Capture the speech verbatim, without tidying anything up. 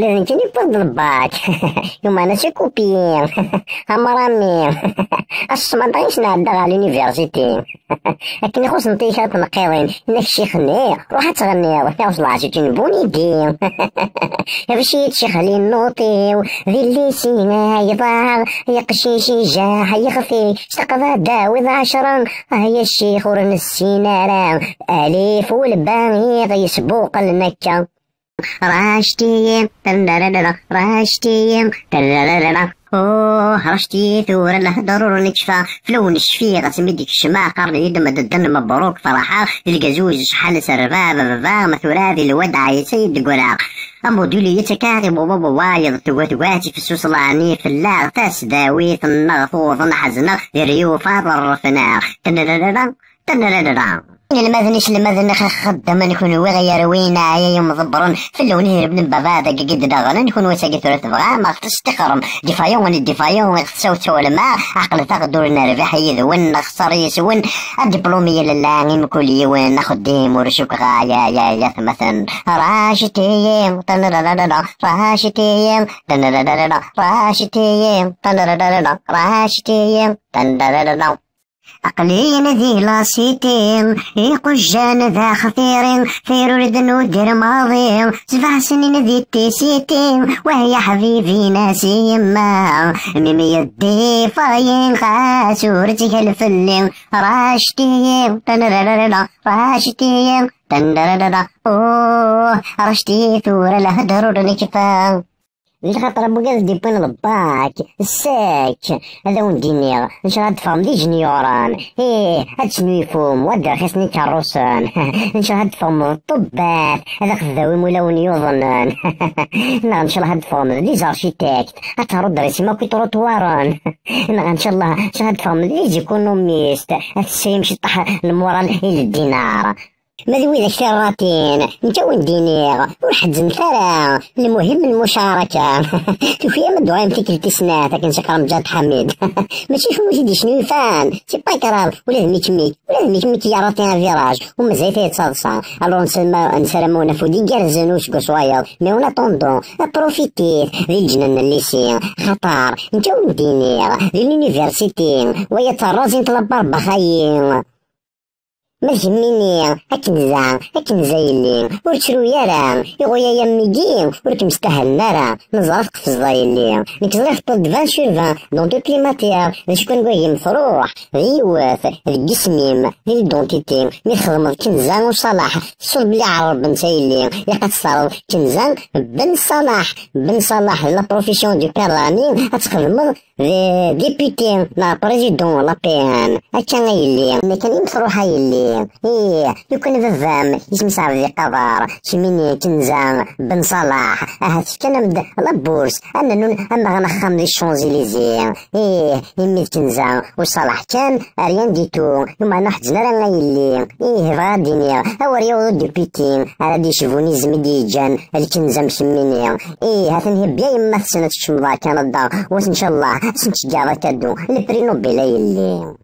D nekkini wwiɣ-d lbak. Yuman-as i kupi. Amrami. Ass-a maḍi i sɛeddaɣ ɣer l'université. Akken i xuṣṣent-iyi kra n tneqqiḍin, yenna-k ccix-nni, ruḥ ad tɣenniḍ, iɣuṣ lɛaci une bonne idée. Ɣic-iyi-d ccix li nnuṭ-iw, di llisi ɛeyḍeɣ, ay aqcic ijaḥ, ay ixef-ik, ctaqeḍ ad d-tawiḍ ɛecra, ay a ccix ur nessin ara, alif u lba i ɣ-yesbuqlen akka. Racti-yi, tarararara, racti-yi, tarararara. Oh, racti-yi tura lehdur ur nekfa. Fell-awen cfiɣ asmi d-kecmeɣ, qqaren-iyi-d medden mebruk, ferḥeɣ di lgazuz, acḥal s rrbeɛ, baba, ma tura di lwadaɛ yessa-yi-d deg wraɣ. Amudul yettak-aɣ i wayeḍ, tuga tuga-tt ifessus laɛni fell-aɣ, tasdawit-nneɣ tuḍen ḥezneɣ, di ryuf ad rrfen-aɣ. Tarararara. Tanrarara. Inelmaden iselmaden xeddmen kunwi ɣer win ɛya yemḍebbren fell-awen idrebnen baba dagi giddaɣen kunwi sagi tura tebɣam ad ɣ-testixrem difayon difayon iɣ-tessawtawlem aqlet-aɣ-d ur nerbiḥ yid-wen nexṣer yes-wen adiplum yal llan i mkul yiwen axeddim ur cukkeɣ ɛya ya yatmaten racit-iyi tanrarara racit-iyi tanrarara racit-iyi tanrarara racit-iyi tanrarara. Aql-in di lasiti, iqujjan d axtiri, tirurden udir maḍi, sebɛa snin di tisiti, waya ḥbibi nas yemma, mi mi yeddi fayin xas ur ttgal fell-i, racti, tanrarara, racti, tanrarara, oh, racti tura lehdur ur nekfa. Di lxaṭer n wigad d-iwwin lbak, ssak, ad awen-d-iniɣ, ncɣel ad d-teffɣem d ijenyuren, ih, ad tesnuyfum, wa d-rxisen ikerrusen, ncɣel ad d-teffɣem d ṭṭubbat, ad aɣ-tdawim ulawen yuḍnen, neɣ ncɣel ad d-teffɣem d les architectes, ad terudrisem akk iṭruṭwaren, neɣ ncallah ncɣel ad d-teffɣem d les économistes, ad tessayem ciṭṭaḥ lmural i ldinar. Ma d widak tirratin, nekk a wen-d-iniɣ, ur ḥezznet ara, lmuhim n lmucaraka. Tukyam ad d-tuɣalem tikkelt tis snat, akken s Akram Ǧad Ḥamid. Mačči kenwi i d-yesnulfan, c'est pas grave, ula d Mikmik, ula d Mikmik yerra-t un virage, u mazal-it yettaḍsa. Alors nessarem, nessarem-awen afud igerrzen useggas wayeḍ, mais en attendant, profitit di leǧnan n lycée, xaṭer, nekk a wen-d-iniɣ, di l'université, waya d tarrazint la barbaxayi. Ma d kemmini, akken za, akken za yelli, ur ttru ara, iɣuya-yam migi, ur kem-stahlen ara, neẓra tqefzeḍ a yelli. Nekk ẓriɣ teṭṭeḍ-d vingt sur vingt dans toutes les matières, d acu kan deg wagim truḥ, d yiwet, deg isem-im, di l'identité, mi txedmeḍ Kenza u Ṣalaḥ, tessuḍ belli ɛerrben-tt a yelli, ilaq ad tesserreḍ Kenza Ben Ṣalaḥ, Ben Ṣalaḥ, la profession du père Rami, ad txedmeḍ d député neɣ président la P N. Akka a yelli. Nekk anim truḥ a yelli. Ih, lukan baba-m isem-is Ɛebdi Qader, kemmini Kenza Ben Ṣalaḥ, ahat fkan-am-d la bourse, ad nernun ad naɣen axxam di Champs-Élysées. Ih, imi d Kenza u Ṣalaḥ kan, rien du tout, yumeɛna ḥeǧǧen ara a yelli. Ih, bɣiɣ ad d-iniɣ, awer yaweḍ udéputé ara d-yecbun izem i d-yeǧǧan d Kenza am kemmini. Ih, ha-t-an ihebbi a yemma-tsen ad tekcmeḍ ɣer Kanada, wa ncallah ad sen-tceggɛeḍ akadu, le prix Nobel a yelli.